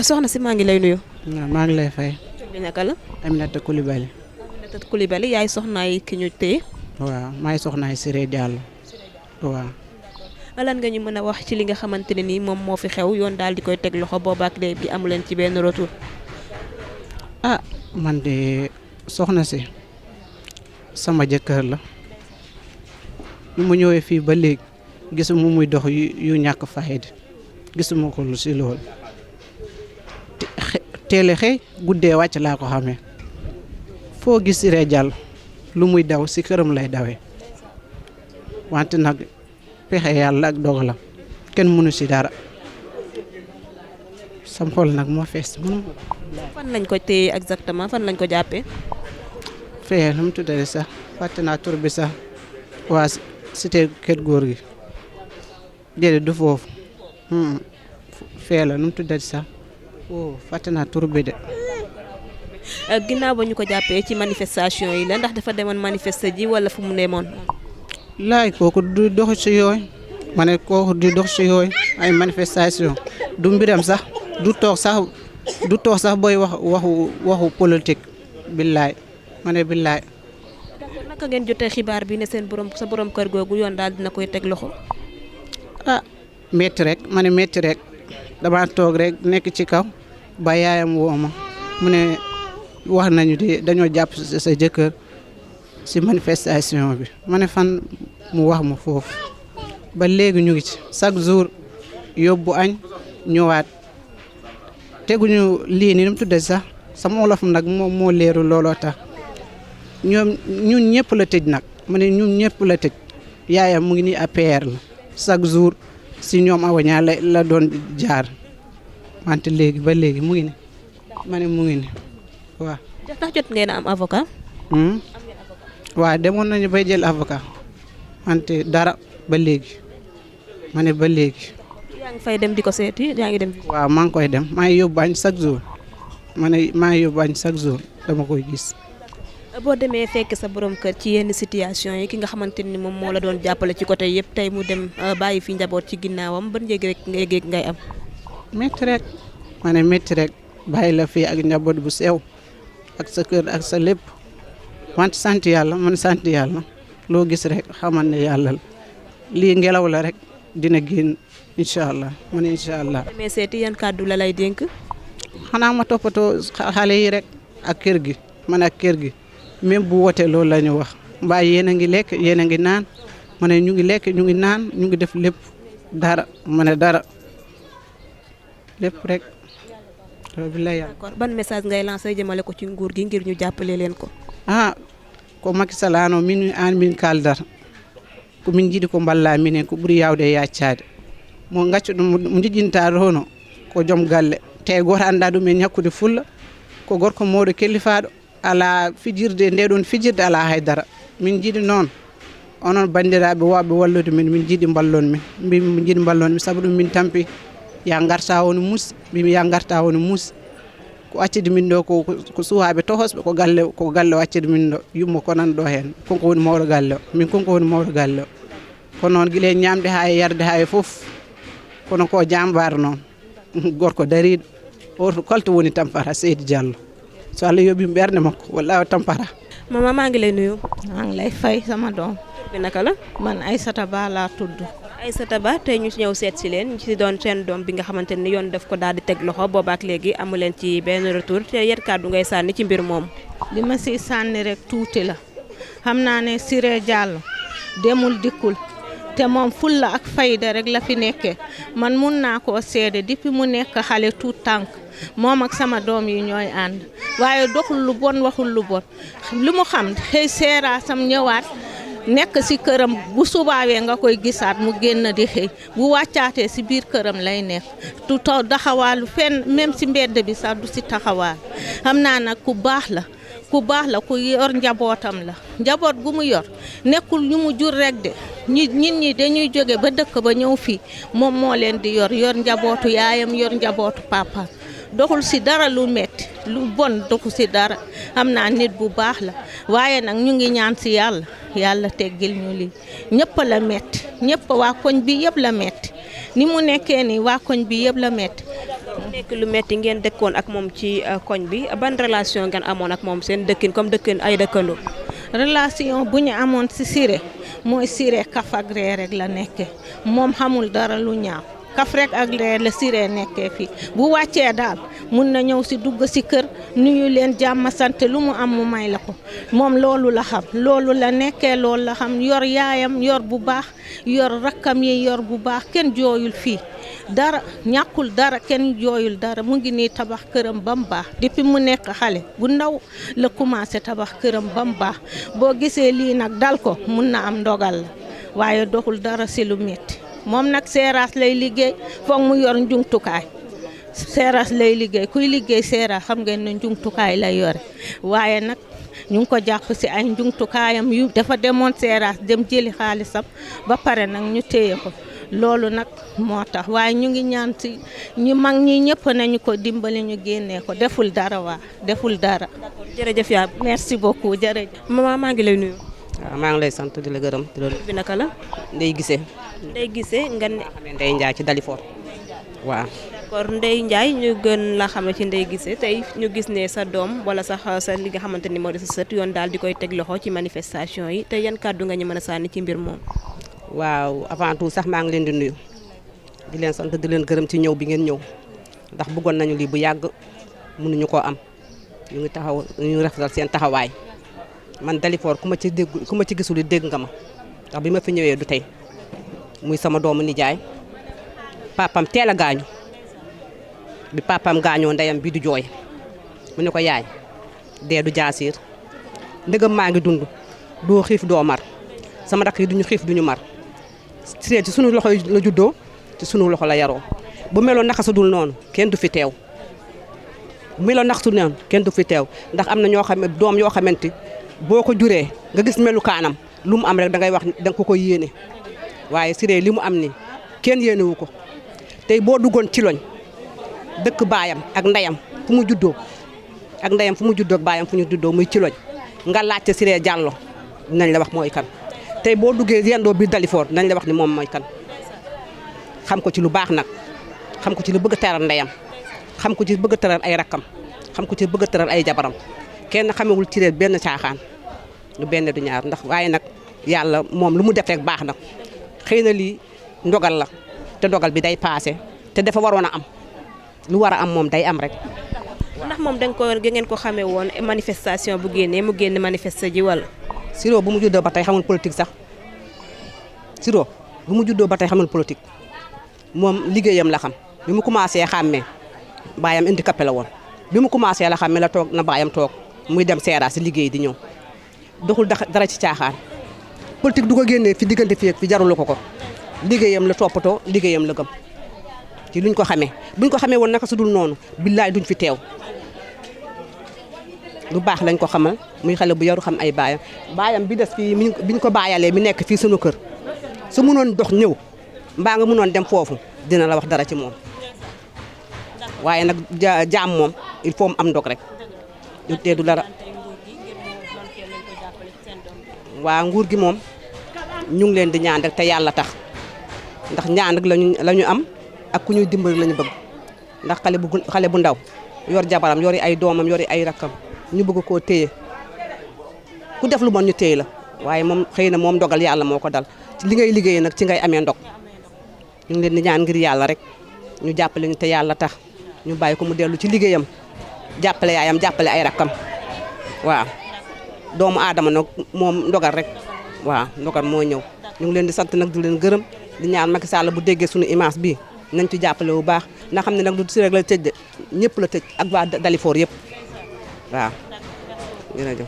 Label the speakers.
Speaker 1: soxna si maa ngi lay nuyu.
Speaker 2: waaw maa ngi lay fay.
Speaker 1: tur bi naka la.
Speaker 2: Aminata Coulibaly.
Speaker 1: Aminata Coulibaly yaay soxnaay ki ñu téye.
Speaker 2: waaw maay soxnaay Siré Diallo waaw.
Speaker 1: lan nga ñu mën a wax ci li nga xamante ne nii moom moo fi xew yoon daal di koy teg loxo boobaak léegi amu leen ci benn retour.
Speaker 2: Man de soxna si sama jëkkër la ñu mu ñëwee fii ba léegi gisuma muy dox yu ñàkk fayda gisuma ko lu si loolu teel a xëy guddee wàcc laa ko xamee foo gis Siré Diallo lu muy daw si këram lay dawee wante nag pexe yàlla ak dogalam kenn mënu si dara sam xol nag moo fees mënu
Speaker 1: fan lañ ko téye exactement fan lañ ko jàppee.
Speaker 2: fee lu mu tuddee sax fàtte naa tur bi sax waa cité kër góor gi déedéet du foofu fee la nu mu tuddee sax fàtte naa tur bi de.
Speaker 1: ginnaaw ba ñu ko jàppee ci manifestation yi la ndax dafa demoon manifester ji wala fu mu demoon.
Speaker 2: laay kooku du dox si yooyu ma ne kooku du dox si yooyu ay manifestation du mbiram sax du toog sax booy waxu politique billaay ma ne billaay.
Speaker 1: d'accord naka ngeen jotee xibaar bi ne sa borom kër googu yoon daal dina koy teg loxo.
Speaker 2: métti rek ma ne métti rek dama toog rek nekk ci kaw ba yaayam woo ma mu ne wax nañu di dañoo jàpp sa jëkkër si manifestation bi ma ne fan mu wax ma foofu ba léegi ñu ngi ci chaque jour yóbbu añ ñëwaat teguñu lii ni mu tuddee sax sama wolof nag moom moo leeru looloo tax ñun ñëpp la tëj nag ma ne ñun ñëpp la tëj yaayam mu ngi nii APR la chaque jour si ñoom awañaa la doon jaar wante léegi ba léegi mu ngi ni ma ne mu ngi ni waaw.
Speaker 1: ndax jot ngeen am avocat.
Speaker 2: waaw demoon nañu bay jël avocat wante dara ba léegi ma ne ba léegi.
Speaker 1: yaa ngi fay dem di ko seeti yaa ngi dem.
Speaker 2: waaw maa ngi koy dem maa ngi yóbbu añ chaque jour ma ne maa ngi yóbbu añ chaque jour dama koy gis.
Speaker 1: boo demee fekk sa borom kër ci yenn situation yi ki nga xamante ni moom moo la doon jàppale ci côté yëpp tey mu dem bàyyi fi njaboot ci ginnaawam ban yëg rek ngay am.
Speaker 2: métti rek ma ne métti rek bàyyi la fii ak njaboot bu sew ak sa kër ak sa lépp wante sant yàlla man sant yàlla loo gis rek xamal ne yàlla la lii ngelaw la rek dina génn incha allah man incha allah.
Speaker 1: mais seeti yan kàddu la lay dénk.
Speaker 2: xanaa ma toppatoo xale yi rek ak kër gi man ak kër gi. même bu wootee loolu la ñu wax mbaa yéen a ngi lekk yéen a ngi naan ma ne ñu ngi lekk ñu ngi naan ñu ngi def lépp dara ma ne dara lépp rek.
Speaker 1: d'accord ban message ngay lancé jëmale ko ci nguur gi ngir ñu jàppale leen ko.
Speaker 2: ko Macky Sall ano min an min kaldata ko min jiiɗi ko balla minen ko ɓuuri yawde e yaccade mo gaccu ɗum mo jijjintade hono ko joom galle te goto anda ɗum e ñakkude fulla ko gorko mawɗo kellifaɗo ala fijirde nde ɗon fijirde ala haydara min jiiɗi noon onon bandiraɓe wawɓe wallude min jiiɗi ballon min jiiɗi ballon min saabu ɗum min tampi ya garta woni muusi mbimi ya garta woni muusi ko accide min ɗo ko suwaɓe tohosɓe ko galle o accide min ɗo yummo ko nan ɗo hen konko woni mawɗo galle o min konko woni mawɗo galle o kono noon guila e ñamde ha e yarde ha e foof kono ko jambare noon gorko dariɗo oto kolte woni Tampara Seydi Diallo so Allah yóbbi ɓernde makko wallahi Tampara.
Speaker 1: Mama maa ngi lay nuyu.
Speaker 3: maa ngi lay fay sama doom.
Speaker 1: tur bi naka la.
Speaker 3: man Aïssata Ba laa tudd.
Speaker 1: Aïssata Ba tey ñu ñëw seet si leen ci doon seen doom bi nga xamante ni yoon daf ko daal di teg loxo boobaak léegi amu leen ci benn retour te yan kàddu ngay sànni ci mbir moom.
Speaker 3: li ma si sànni rek tuuti la xam naa ne Siré Diallo demul dikkul te moom fulla ak fayda rek la fi nekkee man mun naa koo seede depuis mu nekk xale tuut tànk moom ak sama doom yi ñooy ànd waaye doxul lu bon waxul lu bon li mu xam xëy seeraasam ñëwaat nekk si këram bu subaawee nga koy gisaat mu génn di xëy bu wàccaatee si biir këram lay nekk tu taw daxawaalu fenn même si mbedd bi sax du si taxawaal xam naa nag ku baax la ku yor njabootam la njaboot gu mu yor nekkul ñu mu jur rek de nit ñi dañuy jóge ba dëkk ba ñëw fii moom moo leen di yor njabootu yaayam yor njabootu papa doxul si dara lu metti lu bon doxul si dara xam naa nit bu baax la waaye nag ñu ngi ñaan si yàlla teggil ñu lii ñëpp la metti ñëpp waa koñ bi yëpp la metti ni mu nekkee ni waa koñ bi yëpp la metti
Speaker 1: nekk lu metti ngeen dëkkoon ak moom ci koñ bi ban relation ngeen amoon ak moom seen dëkkin comme dëkkin ay dëkkandoo.
Speaker 3: relation bu ñu amoon si Siré mooy Siré kaf ak ree rek la nekke moom xamul dara lu ñaaw kaf rek ak ree la Siré nekkee fii bu wàccee daal mun na ñëw si dugg si kër nuyu leen jàmm sant lu mu am mu may la ko moom loolu la xam loolu la nekkee loolu la xam yor yaayam yor bu baax yor rakkam yi yor bu baax kenn jooyul fii dara ñàkkul dara kenn jooyul dara mu ngi nii tabax këram ba mu baax depuis mu nekk xale bu ndaw la commencé tabax këram ba mu baax boo gisee lii nag dal ko mun na am ndogal la waaye doxul dara si lu metti moom nag seeraas lay liggéey foog mu yor njumtukaay seeraas lay liggéey kuy liggéey seeraas xam ngeen ne njumtukaay lay yore waaye nag ñu ngi ko jàpp si ay njumtukaayam yu dafa demoon seeraas dem jëli xaalisam ba pare nag ñu téye ko loolu nag moo tax waaye ñu ngi ñaan si ñu mag ñi ñëpp nañu ko dimbali ñu génnee ko deful dara waa deful dara.
Speaker 1: jërëjëf yaa
Speaker 3: merci beaucoup jërëjëf.
Speaker 1: maman maa ngi lay nuyu.
Speaker 4: waaw maa ngi lay sant di la gërëm di la.
Speaker 1: bi naka la.
Speaker 4: Ndeye Guissé.
Speaker 1: Ndeye Guissé nga ne.
Speaker 4: xamee Ndeye Ndiaye ci Dalifort waaw.
Speaker 1: d'accord Ndeye Ndiaye ñu gën la xamee ci Ndeye Guissé tey ñu gis ne sa doom wala sax sa li nga xamante ni moo di sa sët yoon daal di koy teg loxo ci manifestation yi te yan kàddu nga ñu mën a sànni ci mbir moom.
Speaker 4: waaw avant tout sax maa ngi leen di nuyu di leen sant di leen gërëm ci ñëw bi ngeen ñëw ndax bëggoon nañu lii bu yàgg mënuñu koo am ñu ngi taxaw ñu rafetal seen taxawaay man Dalifort ku ma ci dégg ku ma ci gisul dégg nga ma ndax bi ma fi ñëwee du tey muy sama doomu nijaay papam teel a gaañu bi papam gaañoo ndeyam bi du jooy mu ne ko yaay dee du jaasiir ndëgam maa ngi dund doo xiif doo mar sama rakk yi duñu xiif duñu mar Siré ci sunu loxo la juddoo ci sunu loxo la yaroo bu meloon naka su dul noonu kenn du fi teew bu meloon naka su dul noonu kenn du fi teew ndax am na ñoo xam ne doom yoo xamante boo ko juree nga gis melu kaanam lu mu am rek dangay wax danga ko koy yéene waaye Siré li mu am ni kenn yéenewu ko tey boo duggoon ci loñ dëkk baayam ak ndeyam fu mu juddoo ak ndeyam fu mu juddoo ak baayam fu ñu juddoo muy ci loñ nga laajte Siré Diallo dinañ la wax mooy kan tey boo duggee yendoo biir Dalifort nañ la wax ni moom mooy kan xam ko ci lu baax nag xam ko ci lu bëgg a teral ndeyam xam ko ci bëgg a teral ay rakkam xam ko ci bëgg a teral ay jabaram kenn xamewul Siré benn caaxaan du benn du ñaar ndax waaye nag yàlla moom lu mu def rek baax na xëy na lii ndogal la te ndogal bi day paase te dafa waroon a am lu war a am moom day am rek.
Speaker 1: ndax moom da ngeen ko xamee woon manifestation bu génnee mu génn manifester ji wala.
Speaker 4: Siré bu mu juddoo ba tey xamul politique sax Siré bu mu juddoo ba tey xamul politique moom liggéeyam la xam bi mu commencé xàmmee baayam handicapé la woon bi mu commencé la xàmmee la toog na baayam toog muy dem seera si liggéey di ñëw doxul dara ci caaxaan politique du ko génnee fi diggante fii ak fi jarul ko liggéeyam la toppatoo liggéeyam la gëm ci luñ ko xamee buñ ko xamee woon naka su dul noonu billaay duñ fi teew lu baax lañ ko xamal muy xale bu yaru xam ay baayam bi des fii biñ ko baayalee mi nekk fii sunu kër su mënoon dox ñëw mbaa nga mënoon dem foofu dina la wax dara ci moom waaye nag jaam moom il faut mu am ndog rek du tee du dara waa nguur gi moom ñu ngi leen di ñaan rek te yàlla tax ndax ñaan rek lañu am ak ku ñuy dimbali lañu bëgg ndax xale bu ndaw yor jabaram yori ay doomam yori ay rakkam ñu bëgg koo téye ku def lu bon ñu téye la waaye moom xëy na moom dogal yàlla moo ko dal li ngay liggéeyee nag ci ngay amee ndog ñu ngi leen di ñaan ngir yàlla rek ñu jàppale ñu te yàlla tax ñu bàyyi ko mu dellu ci liggéeyam jàppale yaayam jàppale ay rakkam waaw doomu aadama nag moom ndogal rek waaw ndogal moo ñëw ñu ngi leen di sant nag di leen gërëm di ñaan Macky Sall bu déggee suñu image bi nañ ci jàppale bu baax na xam ne nag du Siré la tëj de ñëpp la tëj ak waa Dalifort yëpp waaw jërëjëf